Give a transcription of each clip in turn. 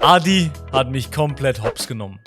Adi hat mich komplett hops genommen.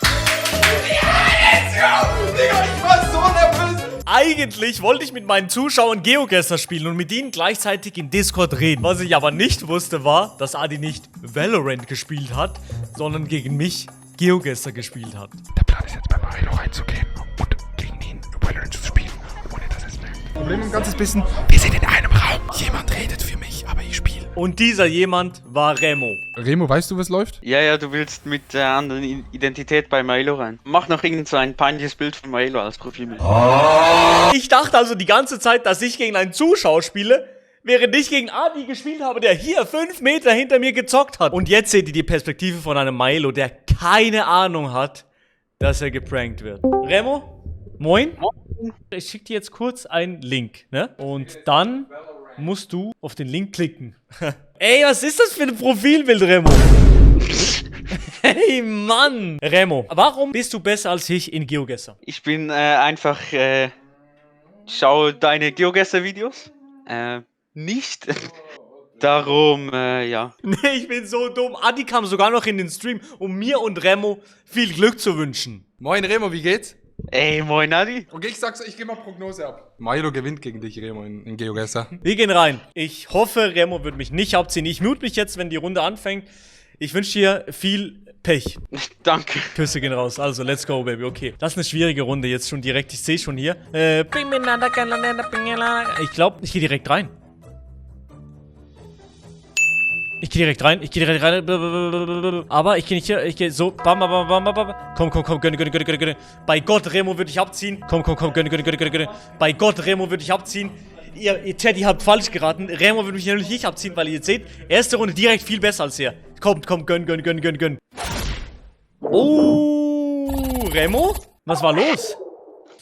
Ja, Digga, ich war so nervös. Eigentlich wollte ich mit meinen Zuschauern GeoGuessr spielen und mit ihnen gleichzeitig in Discord reden. Was ich aber nicht wusste war, dass Adi nicht Valorant gespielt hat, sondern gegen mich GeoGuessr gespielt hat. Der Plan ist jetzt bei Mario reinzugehen und gegen ihn Valorant zu spielen, ohne dass er es merkt. Problem ein ganzes bisschen, wir sind in einem Raum. Jemand redet für mich, aber ich spiele. Und dieser jemand war Remo. Remo, weißt du, was läuft? Ja, du willst mit der anderen Identität bei Maelo rein. Mach noch irgend so ein peinliches Bild von Maelo als Profilbild. Ich dachte also die ganze Zeit, dass ich gegen einen Zuschauer spiele, während ich gegen Adi gespielt habe, der hier 5 Meter hinter mir gezockt hat. Und jetzt seht ihr die Perspektive von einem Maelo, der keine Ahnung hat, dass er geprankt wird. Remo, moin. Ich schicke dir jetzt kurz einen Link, ne? Und dann musst du auf den Link klicken. Ey, was ist das für ein Profilbild, Remo? Hey, Mann! Remo, warum bist du besser als ich in GeoGuessr? Ich bin einfach, schau deine GeoGuessr-Videos. Nicht. Darum, ja. Nee, ich bin so dumm. Adi kam sogar noch in den Stream, um mir und Remo viel Glück zu wünschen. Moin Remo, wie geht's? Ey, moin Adi. Okay, ich gebe mal Prognose ab. Mario gewinnt gegen dich, Remo, in GeoGuessr. Wir gehen rein. Ich hoffe, Remo wird mich nicht abziehen. Ich mute mich jetzt, wenn die Runde anfängt. Ich wünsche dir viel Pech. Danke. Küsse gehen raus. Also, let's go, Baby. Okay. Das ist eine schwierige Runde jetzt schon direkt. Ich sehe schon hier. Ich glaube, ich gehe direkt rein. Ich gehe direkt rein. Aber ich gehe nicht hier. Ich gehe so. Bam. Komm. Gönn. Bei Gott, Remo würde ich abziehen. Komm. Gönn. Bei Gott, Remo würde ich abziehen. Ihr Chat, ihr habt falsch geraten. Remo würde mich natürlich nicht abziehen, weil ihr jetzt seht, erste Runde direkt viel besser als er. Komm. Gönn. Oh, Remo? Was war los?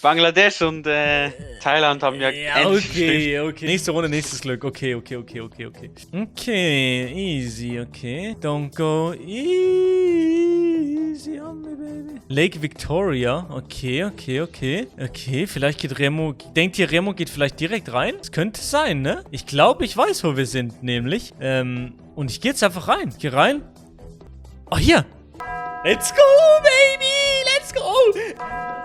Bangladesch und Thailand haben ja ähnlich gespielt. Okay. Nächste Runde, nächstes Glück. Okay. Okay, easy, okay. Don't go easy on me, baby. Lake Victoria, okay. Okay, vielleicht geht Remo... Denkt ihr, Remo geht vielleicht direkt rein? Das könnte sein, ne? Ich glaube, ich weiß, wo wir sind, nämlich. Und ich gehe jetzt einfach rein. Ich gehe rein. Oh, hier. Let's go, baby! Let's go!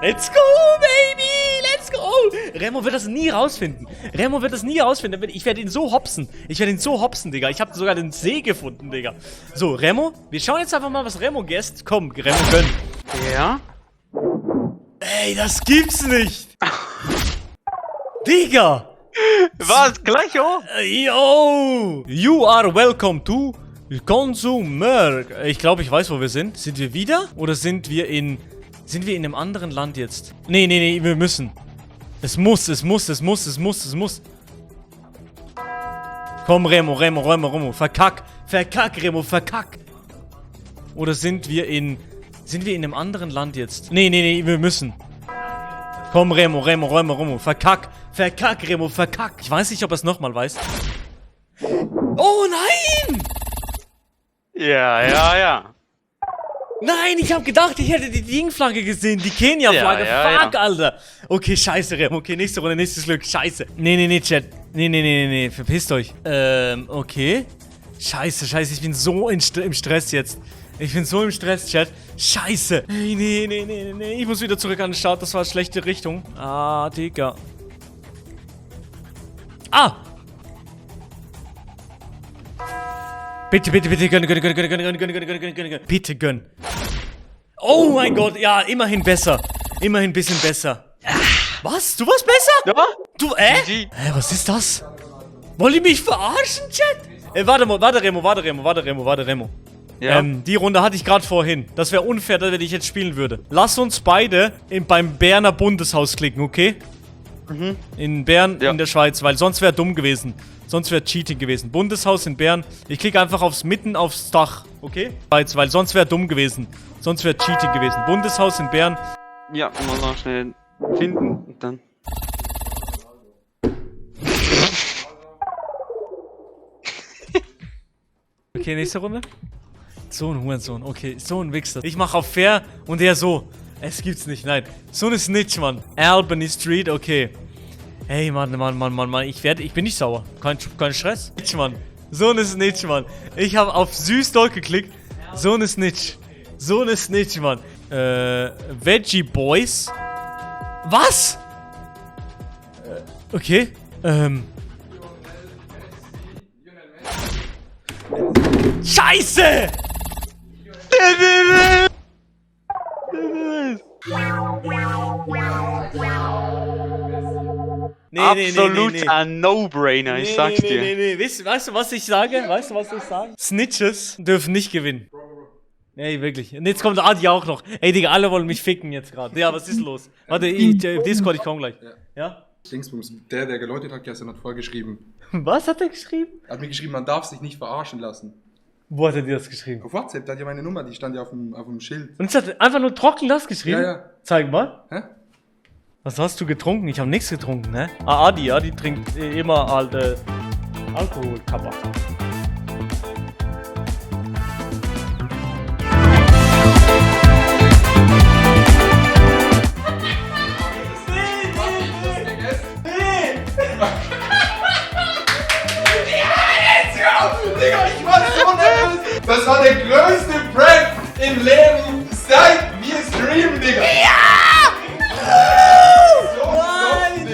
Let's go, baby! Let's go! Remo wird das nie rausfinden. Ich werde ihn so hopsen. Digga. Ich habe sogar den See gefunden, Digga. So, Remo, wir schauen jetzt einfach mal, was Remo guesst. Komm, Remo, gönn. Ja? Ey, das gibt's nicht! Digga! Was? Gleich hoch? Yo! You are welcome to Consumer. Ich glaube, ich weiß, wo wir sind. Sind wir wieder? Oder sind wir in einem anderen Land jetzt? Nee, wir müssen. Es muss. Komm, Remo. Verkack, Remo, verkack. Oder sind wir in einem anderen Land jetzt? Nee, wir müssen. Komm, Remo. Verkack, Remo, verkack. Ich weiß nicht, ob er es nochmal weiß. Oh nein! Ja. Nein, ich habe gedacht, ich hätte die Dingflagge gesehen, die Kenia-Flagge. Fuck, Alter. Okay, scheiße, Remo. Okay, nächste Runde, nächstes Glück. Scheiße. Nee, Chat. Nee. Verpisst euch. Okay. Scheiße. Ich bin so im Stress jetzt. Chat. Scheiße. Nee. Ich muss wieder zurück an den Start. Das war eine schlechte Richtung. Ah, Digga. Ah! Bitte, gönn. Bitte gönn. Oh mein Gott, ja, immerhin besser. Immerhin ein bisschen besser. Was? Du warst besser? Ja? Du, GG. was ist das? Wollt ihr mich verarschen, Chat? Warte, Remo. Ja. Die Runde hatte ich gerade vorhin. Das wäre unfair, wenn ich jetzt spielen würde. Lass uns beide beim Berner Bundeshaus klicken, okay? In Bern, in der Schweiz, weil sonst wäre dumm gewesen. Sonst wäre Cheating gewesen. Bundeshaus in Bern. Ich klicke einfach mitten aufs Dach, okay? Weil sonst wäre dumm gewesen. Sonst wäre Cheating gewesen. Bundeshaus in Bern. Ja, mal noch schnell finden und dann. Okay, nächste Runde. So ein Hurensohn, okay. So ein Wichser. Ich mache auf Fair und er so. Es gibt's nicht, nein. So eine Snitch, Mann. Albany Street, okay. Ey, Mann. Ich bin nicht sauer. Kein Stress. Snitch, Mann. So eine Snitch, Mann. Ich habe auf süß dort geklickt So eine Snitch. So eine Snitch, Mann. Veggie Boys. Was? Okay. Scheiße! Absolut ein No-Brainer, ich sag's dir. Nee. Weißt du, was ich sage? Snitches dürfen nicht gewinnen. Ey, wirklich. Und jetzt kommt Adi auch noch. Ey, Digga, alle wollen mich ficken jetzt gerade. Ja, was ist los? Warte, Discord, ich komm gleich. Ja? Dingsbums, der geläutet hat gestern, hat vorgeschrieben. Was hat er geschrieben? Er hat mir geschrieben, man darf sich nicht verarschen lassen. Wo hat er dir das geschrieben? Auf WhatsApp, da hat ja meine Nummer, die stand ja auf dem Schild. Und es hat einfach nur trocken das geschrieben? Ja. Zeig mal. Hä? Was hast du getrunken? Ich habe nichts getrunken, ne? Adi trinkt immer alte Alkohol, Kappa. Digga, ich war so nervös. Das war der größte Prank im Leben, seit wir streamen, Digga. Ja! Nein!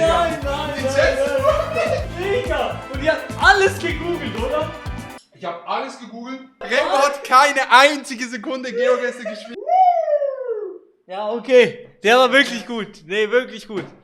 Digga! Und ihr habt alles gegoogelt, oder? Ich habe alles gegoogelt. Remo hat keine einzige Sekunde Geogestik gespielt. Ja, okay. Der war wirklich gut. Nee, wirklich gut.